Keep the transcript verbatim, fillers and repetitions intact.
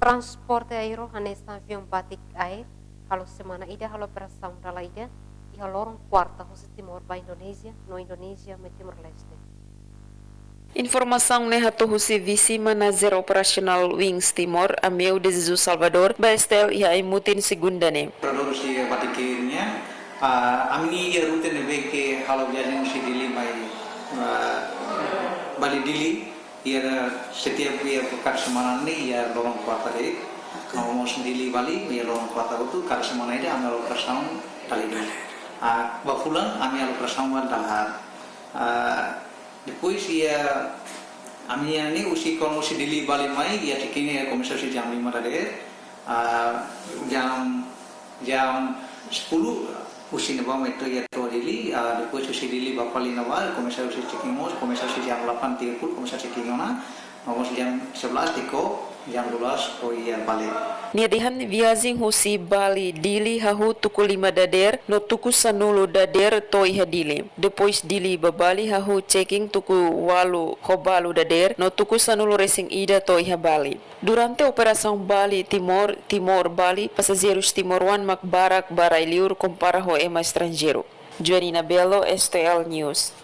Transporte aéreu hanesan aviaun batik air halo semana ida halo operasaun dala ida iha loron kuarta husi Timor ba Indonézia no Indonézia mai Timor-Leste. Informasaun ne'e hato'o husi Vise Manajer Operasionál Wings Timor, Ameu de Jesus Salvador, ba STL iha ai-mutin segunda ne'e. Operadór husi batik air nian, ah, ami-nia rute ne'ebé ke halo viajen husi Dili mai, ah, Bali Dili, iha setiap iha kada semana ne'e iha loron kuarta de'it. No mós Dili Bali iha loron kuarta hotu, kada semana ida ami halo operasaun dala ida. Ah, ba fulan ami halo operasaun ba dala haat. Ah, depois iha ami-nia ne'e husi, kuandu husi Dili Bali mai, iha check-in ne'e komesa husi jam lima dadeer. Ah, jam, jam sepuluh husi ne'ebá mai to'o iha to'o Dili, ah, depois husi Dili ba fali ne'ebá, komesa husi check-in mós, komesa husi jam delapan tiga puluh, komesa check-in ona, no mós jam sebelas to'o jam dua belas to'o iha Bali. Nia dehan viajen husi Bali Dili hahú tuku lima dadeer, no tuku sanulu dadeer to'o iha Dili. Depois Dili ba Bali hahú check-in tuku ualu ho balu dadeer, no tuku sanulu resin ida to'o iha Bali. Durante operasaun Bali Timor, Timor Bali, pasajeirus timoroan mak barak ba rai-liur kompara ho ema estranjeiru. Joanina Belo, STL News.